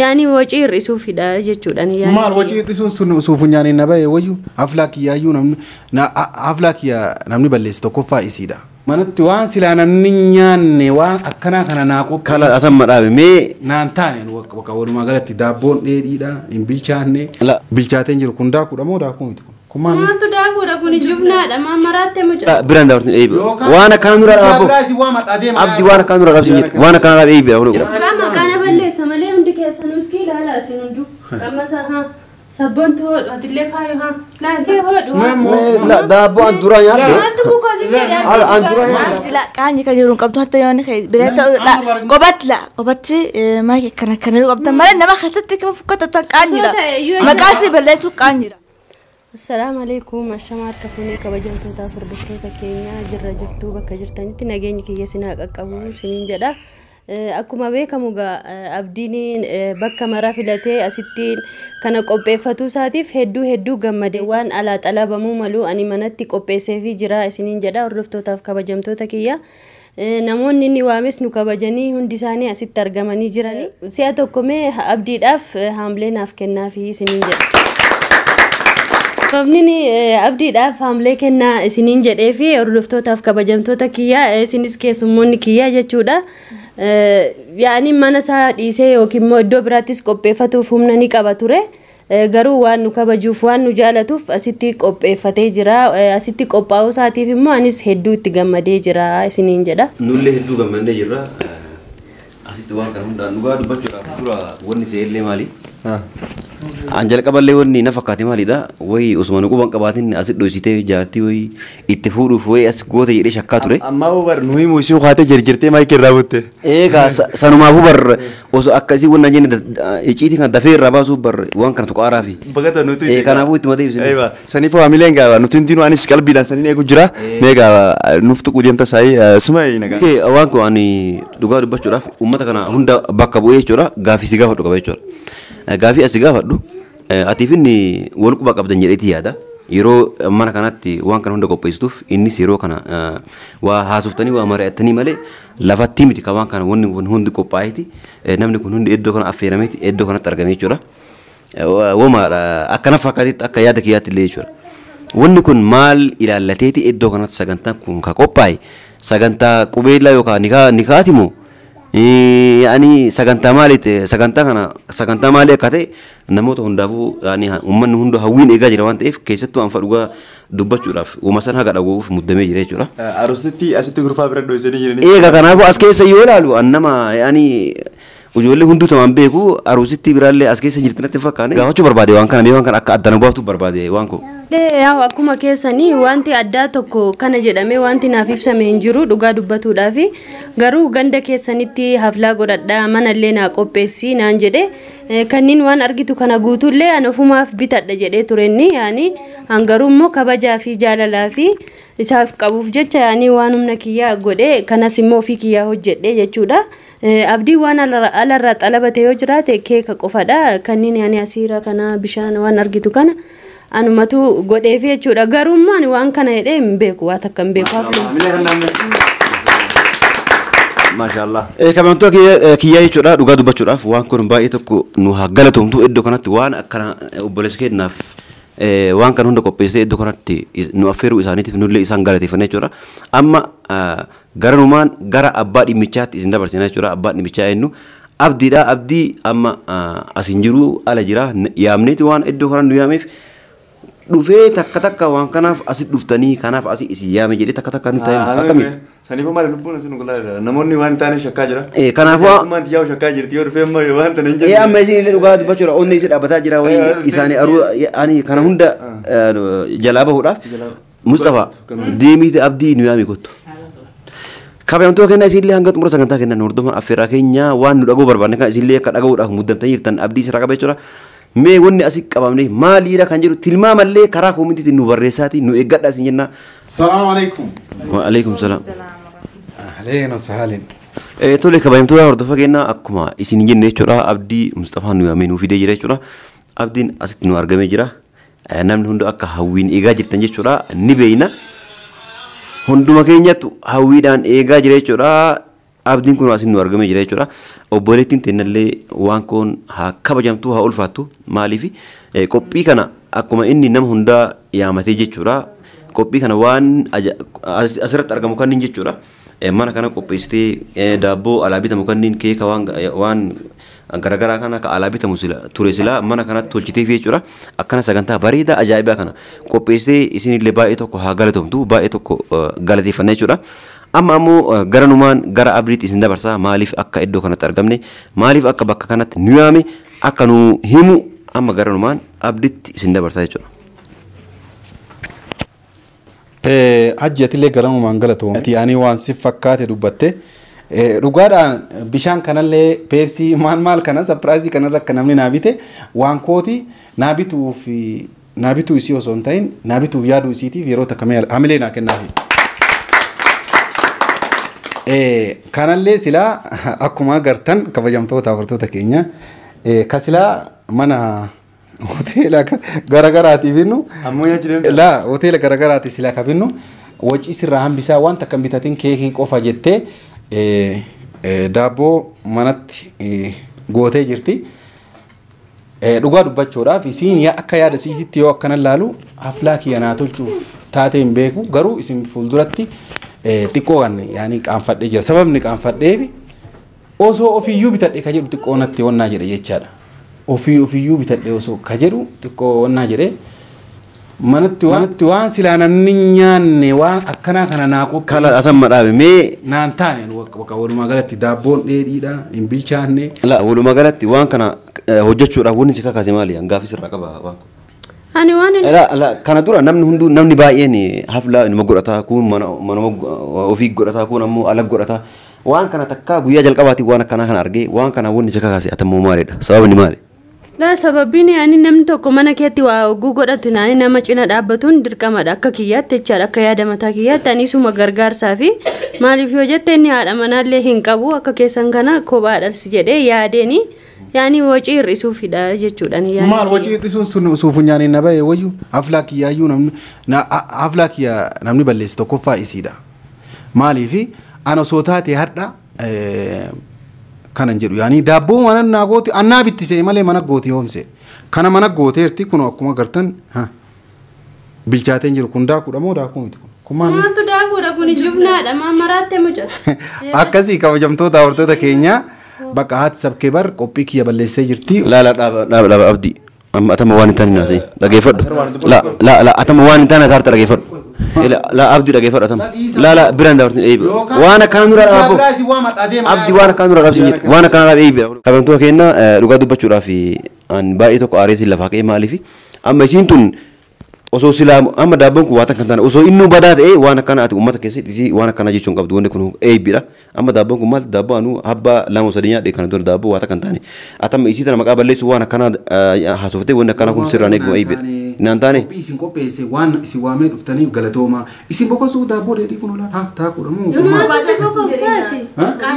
Yaani wacii hir'isuufidha jechuudhaan yaani. Maal wacii hir'isuun sun suufunyaaniin na bahe wayyu haflaa kiyyaayyuu namni haflaa kiyya namni balleessi tokkoffaa isiidha. Manatti waan silaa namni nyaanne waan akkanaa kana naa qopheessi. Kala atamma dhaabe mee Naan taane bakka walumaa galatti daabboon dheedhiidha hin bilchaanne. Bilchaateen jiru kun daakuudha moo daakuu miti kun? Kun maal? Maaltu daakuudha kun jubnaadha maal maraatte mucaa. Biraan dabartin eebi. Waan akkana nurra dhaabbo. Abdi waan akkana nurra dhaabsi jedhe. Waan akkana dhaab eebi. Qaama kana balleessa malee hundi keessanuu iski ilaala isin hunduu. Qammasa haa sabboontu hodhu atillee faayu haa laatee hodhu haa. Daabboo an dura nyaadhe. Maaltu bukoo si fedhe? An dura nyaadhe. La qaanyi kan jiru hin qabdu hatta yoo inni bira ta'u la qobatti la qobatti maal kana kana jiru qabdan malee nama keessatti kama fukkatatan qaanyidha. Maqaa si balleessuu qaanyidha. Assalaamu alaikum ashama harka fuunee kabajamtootaaf hordoftoota keenya jirra jirtuu bakka jirtanitti nageenyi kiyya sinaa qaqqabu siniin jedha. Akkuma beekamu egaa Abdiin bakka maraa filatee asitti kana qopheeffatuu isaatiif hedduu hedduu gammade waan alaa xalabamuu malu ani manatti qopheesseefii jira isiniin jedha hordoftootaaf kabajamtoota kiyya. Namoonni inni waames nu kabajanii hundi isaanii asitti argamanii jirani. Si'a tokko mee Abdiidhaaf haamlee naaf kennaafii isiniin jedha. Sababni Abdiidhaaf haamlee kennaa isiniin jedhee fi hordoftootaaf kabajamtoota kiyya isinis keessummoonni kiyya jechuudha. Yaani mana isaa dhiisee yookiin immoo iddoo biraattis qopheeffatuuf humna ni qaba ture. Garuu waan nu kabajuuf waan nu jaalatuuf asitti qopheeffatee jira. Asitti qophaa'uu isaatiif immoo anis hedduu itti gammadee jira isiniin jedha. Nullee hedduu gammadee jirra. Asitti waan kana hundaan dhugaa dubbachuudhaaf dura wanni se'ellee maali? An jalqaballee wanni na fakkaate maalidha? Wayi osuma nu quban qabaatin asitti dhoysitee jaartii wayi itti fuudhuuf wayi as goota jedhee shakkaa ture. Ammaa bar nuyi muusii kaatee jirjirtee maayikii irraa butte. Eegaa sanumaafuu bar osoo akkasii wanna jenne icciitii kana dafee irraa baasuuf bar waan kana tuqaaraa fi. Bakka nuti. Kanaafuu itti matee ibsine. Eeba saniifuu haamileen gaa nuti hundinuu anis qalbiidhaan saniin eegu jira. Mee gaa nuuf tuquu deemta saayii suma nagaa. Waan kun ani dhugaa dubbachuudhaaf uummata kana hunda bakka bu'ee jechuudha gaaffii si gaafadhu qaba jechuudha. Gaaffii asi gaafadhu atiif inni wal quba qabdan jedheeti yaada. Yeroo mana kanatti waan kana hunda qopheessituuf innis yeroo kana waa haasoftanii waa mari'attanii malee lafatti miti kan waan kana wanni kun hundi qophaa'eeti. Namni kun hundi iddoo kana affeerameeti iddoo kanatti argame jechuudha. Womaadha akkana fakkaatitti akka yaada kiyyaatti illee jechuudha. Wanni kun maal ilaallateeti iddoo kanatti sagantaan kun ka qophaa'e sagantaa qubeellaa yookaan nikaati moo yaani sagantaa maaliiti sagantaa kana sagantaa maalii akka ta'e namoota hundaafuu yaani uummanni hundi hawwiin eegaa jira waan ta'eef keessattuu anfa dhugaa dubbachuudhaaf uuma san haga dhaguuf muddamee jira jechuudha. Arusitti asitti gurfaa bira dhoysanii jiranii. Eega kanaafuu as keessa yoo ilaalu an nama yaani ijoollee hunduu tamaan beeku arusitti biraallee as keessa jirti natti fakkaane gaafachuu barbaade waan kana mee waan kana akka addana baaftu barbaade waan koo. Akkuma keessanii wanti addaa tokko kana jedhamee wanti naaf ibsame hin jiru dhugaa dubbatuudhaafi garuu ganda keessanitti haflaa godhadhaa manallee naa qopheessi naan jedhe kanneen waan argitu kana guutuullee an ofumaaf bitadha jedhee turenni yaani hangaruu immoo kabajaa fi jaalalaa fi isaaf qabuuf jecha yaani waan humna kiyyaa godhe kanas immoo ofii kiyyaa hojjedhe jechuudha. Abdii waan alarraa xalabate yoo jiraate keeka qofadha kanneen yaani asiira kana bishaan waan argitu kana anumatu godheef jechuudha. Garuu immoo ani waan kana jedhee hin beeku waan takka hin beeku haflu. Maashaallah. Kabajamtoota kiyyaa jechuudha dhugaa dubbachuudhaaf waan kun baay'ee tokko nu haa galatoomtu iddoo kanatti waan akkana obboleessa keenyaaf waan kana hunda qopheessee iddoo kanatti nu affeeruu isaaniitiif nullee isaan galateeffanna jechuudha. Amma garanumaan gara abbaa dhimmichaatti isin dabarsina jechuudha. Abbaan dhimmichaa eenyu Abdiidha. Abdii amma as hin jiru ala jira yaamneeti waan iddoo kana nu yaameef dhufee takka takka waan kanaaf asi dhuftanii kanaaf asi isin yaame jedhee takka takka nutti himu akkami. Saniifuu maali lubbuun isin gulaa namoonni waan taane shakkaa jira. Kanaafuu Mootummaan xiyyaa shakkaa jirti yoo dhufee amma waan tana hin jedhu. Amma isin illee dhugaa dubbachuudha onni isin dhaabbataa jira wayii isaanii aruu ani kana hunda jalaa bahuudhaaf Mustafa deemiiti Abdii nu yaami kottu. Kabajamtoota keenya isinillee hanga xumura sagantaa keenyaan hordofan affeeraa keenya waan nu dhaguu barbaanne kan isinillee akka dhagahuudhaaf muddamtanii jirtan abdii isirraa qaba jechuudha. Mee wanni asii qabamne maaliidha kan jedhu tilmaamallee karaa koomintiitiin nu barreessaatii nu eeggadhaa isin jenna. Salaamu alaikum. Wa alaikum salaam. Ahleen wasahleen. Tole kabajamtoota hordofaa keenya akkuma isin jenne jechuudha Abdii Mustafaa nu yaamee nu fidee jira jechuudha. Abdiin asitti nu argamee jira. Namni hundi akka hawwiin eegaa jirtan jechuudha ni beeyna. Hunduma keenyattu hawwiidhaan eegaa jira jechuudha. Abdiin kun asiin nu argamee jira jechuudha. Obboleettiin teennallee waan kun haa kabajamtu haa ulfaattu maaliif qophii kana akkuma inni nama hundaa yaamatee jechuudha. Qophii kana waan asirratti argamu kanneen jechuudha. Mana kana qopheessitee daabboo alaa bitamu kanneen keeka waan garagaraa kana ka alaa bitamu ture sila mana kanatti tolchiteef jechuudha. Akkana sagantaa bareedaa ajaa'ibaa kana qopheessitee isinillee baay'ee tokko haa galatomtu baay'ee tokko galateeffanna jechuudha. Amma ammoo gara numaan gara Abdiitti isin dabarsaa maaliif akka iddoo kanatti argamne maaliif akka bakka kanatti nu yaame akka nu himu amma gara numaan Abdiitti isin dabarsaa jechuudha. Hajji atillee gara numaan galatoomte. Ati ani waan si fakkaate dubbatte. Dhugaadhaan bishaan kanallee peepsii maal maal kana sapiraayizii kanarra akka namni naa bite waan kooti naa bituuf naa bituu isii osoo hin ta'in naa bituuf yaaduu isiitiif yeroo takka hamilee naa kennaafi. Kanallee silaa akkuma agartan kabajamtoota hordoftoota keenya ka silaa mana hoteela garagaraatiif innu laa hoteela garagaraatiif silaa ka binnu wacii sirraa hambisaa waan takka hin bitatin keekii qofa jettee daabboo manatti gootee jirti. Dhugaa dubbachuudhaaf isiin akka yaada isiitti yoo akkana laalu haflaa kiyya naa tolchuuf taatee hin beeku garuu isin fuulduratti xiqqoo kan yaani qaanfadhee jira. Sababni qaanfadheef osoo ofiiyyuu bitadhe ka jedhu xiqqoo natti wannaa jedhe jechaadha. Ofiiyyuu bitadhe osoo ka jedhu xiqqoo wannaa jedhe manatti waan silaa namni nyaanne waan akkanaa kana naa qopheesse. Kala atamma dhaabe mee naan taane bakka walumaa galatti daabboon dheedhiidha hin bilchaanne. La walumaa galatti waan kana hojjechuudhaaf wanni si kakaase maali? Gaaffii sirraa qaba waan kun. Ani waan La kana dura namni hunduu namni baay'een haflaa inuma godhataa kun manuma ofii godhataa kun ammoo ala godhataa waan kana takkaa guyyaa jalqabaatii waan akkanaa kana argee waan kana wanni si kakaase atammoo maalidha? Sababni maali? La sababbiin ani namni tokko mana keetti waa oguu godhatu naani nama cina dhaabbatuun dirqamadha akka kiyyaatti jechaadha akka yaada mataa kiyyaatti ani isuma gargaarsaa fi maaliif yoo jette inni haadha manaallee hin qabu akka keessan kana kophaadhas jedhee yaadeeni yaani wacii hir'isuufidha jechuudhaan yaani. Maal wacii hir'isuun sun suufunyaaniin na ba'e wayyu haflaa kiyyaayyuu namni haflaa kiyya namni balleesse tokkoffaa isiidha. Maaliif ana osoo taate har'a kanan jedhu yaani daabboo mana naa gooti annaa bittisee malee mana gooti hoomse kana mana gooteerti kun akkuma agartan bilchaateen jiru kun daakuudha moo daakuu miti kun maal maaltu daakuudha kun jubnaadha maa maraatte mucata akkasii kabajamtoota hordoftoota keenya bakka haati sabkee bar qophii kiyya balleessee jirti. La la dhaaba dhaaba Abdii amma atama waan hin taane naasii dhageeffadhu la la la atama waan hin taane asaarta dhageeffadhu. La Abdii dhageeffadhu atama la la biraan dabartin eebi waan akkana nurraa dhaabbo Abdii waan akkana nurraa dhaabsi jedhu waan akkana dhaab eebi kabajamtoota keenya dhugaa dubbachuudhaaf an baay'ee tokko aareessi lafaa ka'ee maaliif amma isiin tun osoo silaa amma daabboon kun waa takka hin taane osoo innuu badaa ta'ee waan akkana ati uummata keessatti isii waan akkana jechuun qabdu wanni kun eebbidha amma daabboon kun maal daabboo anuu abbaa lama sadii nyaadhe kana dura daabboo waa takka hin taane atamma isii tana maqaa balleessu waan akkana haasoftee wanni akkana kun sirraan eeguma eebbidha naan taane. Qophii isin qopheesse waan isin waamee dhuftaniif galatooma isin boqosuu daabboo dheedhii kun olaa haa taakuudha moo.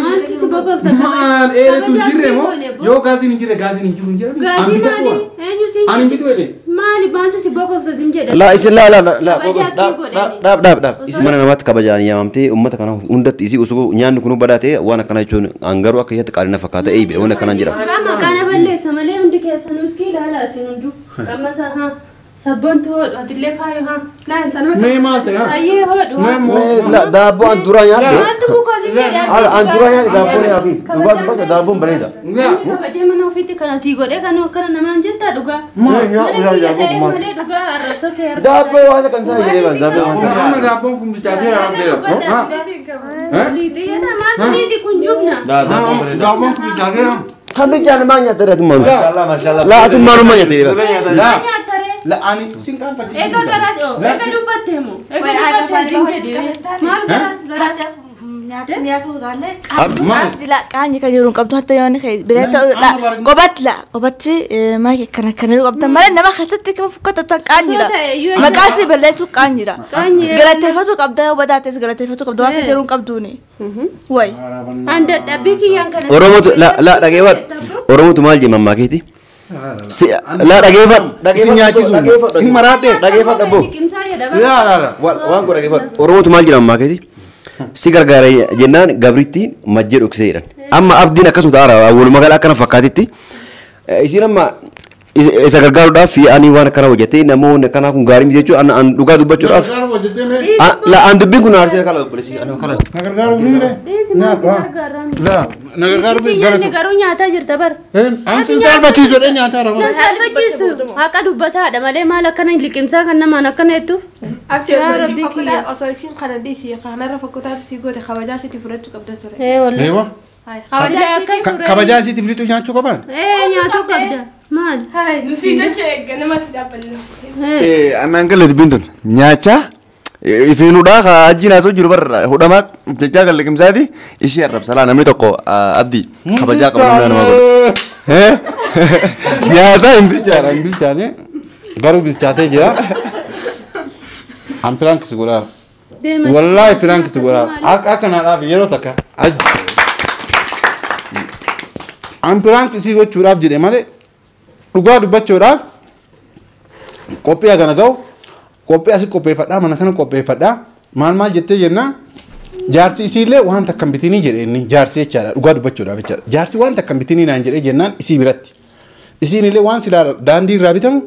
Maaltu si boqoqsa? Maal eeretu hin jirre moo yoo gaasiin hin jirre gaasiin hin jiru hin jedhamu. Gaasii maali? Eenyu siin Ani bitu jedhe. Maali maaltu si boqoqsa sim jedhe? La isin la la la la dhaab dhaab dhaab isin mana namaatti kabajaan yaamamtee uummata kana hundatti isii osoo nyaanni kun badaa ta'e waan akkana jechuun hangaruu akka iyyatti qaalina fakkaata eebi waan akkanaan jira. Maqaa kana balleessa malee hundi keessanuu iski ilaala isin hunduu qammasa haa sabboontu hodhu atillee faayu haa laal. Mee maal ta'e haa? Ayyee hodhu haa. Mee la daabboo an duraa nyaadhe. Maaltu bukoosi jedhe? An duraa nyaadhe daabboo nyaadhe. Dhugaa dubbata daabboon bareeda. Namni kabajee mana ofiitti kana sii godhee kan akkana namaan jettaa dhugaa. Maal Mana kiyya ta'e malee dhugaa arrabsoo kee argaa. Daabboo waan kan ta'e jedhee ban daabboo waan ta'e. Amma daabboon kun bilchaateera rabbeera. Maaltu niiti kun jubna? Daabboon kun bilchaateera. Kan bilchaane maal nyaatte atummaan? Mashallah mashallah. La atummaan maal nyaatte jedhee. La Nyaatare. la ani sin qaanfachiisu. Egaa garaas oo egaa dubbatte moo egaa dubbatte siin jedhe maal garaa Nyaatu gaalee Abdi la qaanyi kan jiru qabdu hatta yoo ni bira ta'u la qobatti la qobatti maal kana kana qabda malee nama keessatti kama fukkata qaanyidha maqaa si balleessu qaanyidha galateeffatu qabda yoo badaates galateeffatu qabda waan jiru qabduuni way An dadhabbii kiyyaan kana. Oromootu la la dhageeffadhu. Oromootu maal jee mammaa keeti? La dhageeffadhu. Isin nyaachisu. Hin maraadhe. Dhageeffadhu abboo. Liqimsaa jedha. La la la. Waan kun dhageeffadhu. Oromootu maal jedha mammaa keeti? Si gargaara jennaan gabriitti majjee dhoksee jedhan. Amma abdiin akkasuma ta'aara walumaa gala akkana fakkaatitti. Isiin amma isa gargaaruudhaaf ani waan akkana hojjetee namoonni akkanaa kun gaarii miti jechuudha. An dhugaa dubbachuudhaaf. An dubbiin kun aarsee kala obboleessi. Na gargaaruuf ni mire? Dhiisi maal si gargaaraan? Laa na gargaaruuf Dhiisi galatu. nyaanni garuu nyaataa jirta bara. An sin saalfachiisu jedhee nyaataa Na rama. saalfachiisu haqa dubbataadha malee maal akkana liqimsaa kan namaan akkana jettuuf. Abdi Yaa osoo isin Rabbii fakkotaa kiyya. osoo isin kana dhiisii kanarra fakkotaatu si goote kabajaa sitti fudhachuu qabda ture. Ee wallahi. Eewa. Hai Silaa kabajaa akkas ture. Kabajaa isiitiif lixuu nyaachuu qabaan? Ee nyaatuu qabda. Maal? Hai Nusi jecha eegga namatti dhaabbannu. Ee. Annaan galee dubbiin tun nyaachaa ifiinuudhaa ka ajjiin haasoo jiru barra hudhamaa jechaa kan liqimsaati ishee arrabsalaa namni tokko abdii kabajaa qabu humna nama godha. Nyaataa hin Bilchaadha hin bilchaane garuu bilchaatee jira. An piraank si godhaa. Deema. Wallaahi piraank si godhaa. Akka akkanaadhaaf yeroo takka ajji. An piraank isii gochuudhaaf jedhe malee dhugaa dubbachuudhaaf qophii kana ga'u qophii asii qopheeffadhaa mana kana qopheeffadhaa maal maal jettee jennaan jaarsi isiillee waan takka hin bitinii jedhe inni jaarsi jechaadha dhugaa dubbachuudhaaf jechaadha jaarsi waan takka hin bitinii naan jedhee jennaan isii biratti isiin illee waan silaa daandii irraa bitamu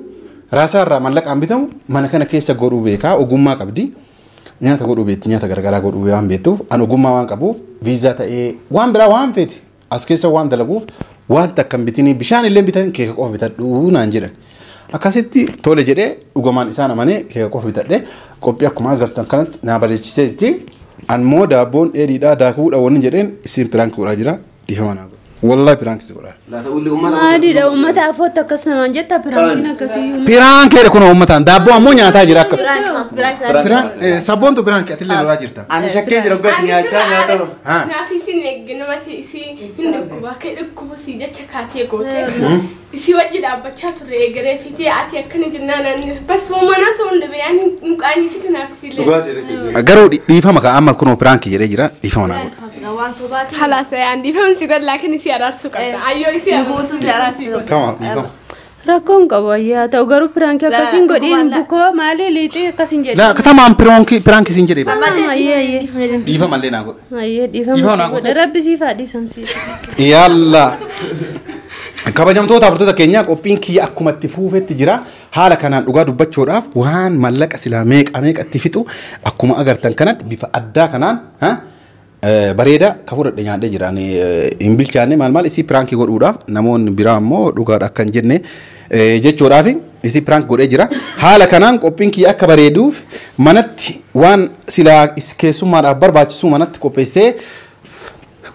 raasaa irraa mallaqaan bitamu mana kana keessa godhuu beekaa ogummaa qabdi nyaata godhuu beekti nyaata garagaraa godhuu waan beektuuf an ogummaa waan qabuuf viizaa ta'ee waan biraa waan feeti as keessa waan dalaguuf waan takka hin bitinii bishaan illee bitan keeka qofa bitadhuu naan jedhan. Akkasitti tole jedhee dhugumaan isaan amanee keeka qofa bitadhee qophii akkuma agartan kanatti naa bareechiseetti ammoo daabboon dheedhiidhaa daakuudha wanni jedheen isin piraank godhaa jira dhiifama naa godha. Wallaahi piraank si godhaa. Maaliidha uummata afootti akkas namaan jetta piraankiin akkasii. Piraankeedha kun uummataan daabboo ammoo nyaataa jira akka. Piraank sabboontu piraank atillee lolaa jirta. Ani shakkee jira dhugaatti nyaachaa nyaata. Naaf isin eegga namatti isii hin dhukkuba akka dhukkuba si jecha kaatee goote. Isii wajji dhaabbachaa turre eegaree fitee ati akkana jennaan ani bas mana osoo hin dhabe ani hin qaanyisitu naaf isillee. Garuu dhiifama ka amma kunoo piraank jedhee jira dhiifama naa godha. Waan sobaati. Halaas ayaan dhiifama si godha laakiin isii araarsuu qabda. Ayyoo isii Nuguutu si araarsu. Kama dhiifama. Rakkoon qabu ayyaa ta'u garuu piraankii akkasiin godhiin bukoo maali liixii akkasiin jedhe. Laa katamaan piraank piraank isin jedhee bara. Ayyee ayyee. Dhiifama illee naa godha. Ayyee Dhiifama dhiifama naa si godhe goote. rabbi siif haa dhiisan si. Yalla. Kabajamtoota hordoftoota keenyaa qophiin kiyya akkuma itti fuufetti jira. Haala kanaan dhugaa dubbachuudhaaf waan mallaqa silaa meeqa meeqa itti fixu akkuma agartan kanatti bifa addaa kanaan bareeda ka fudhadhe nyaadhee jira. Ani hin bilchaanne maal maal isii piraankii godhuudhaaf namoonni biraa immoo dhugaadha akka hin jenne jechuudhaaf isii piraank godhee jira. Haala kanaan qophiin kiyya akka bareeduuf manatti waan silaa keessummaadhaaf barbaachisu manatti qopheessitee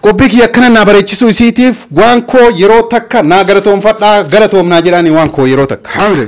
qophii kiyya akkana naa bareechisuu isiitiif waan koo yeroo takka naa galatoomfadhaa galatoomnaa jedhani waan koo yeroo takka. Hamile.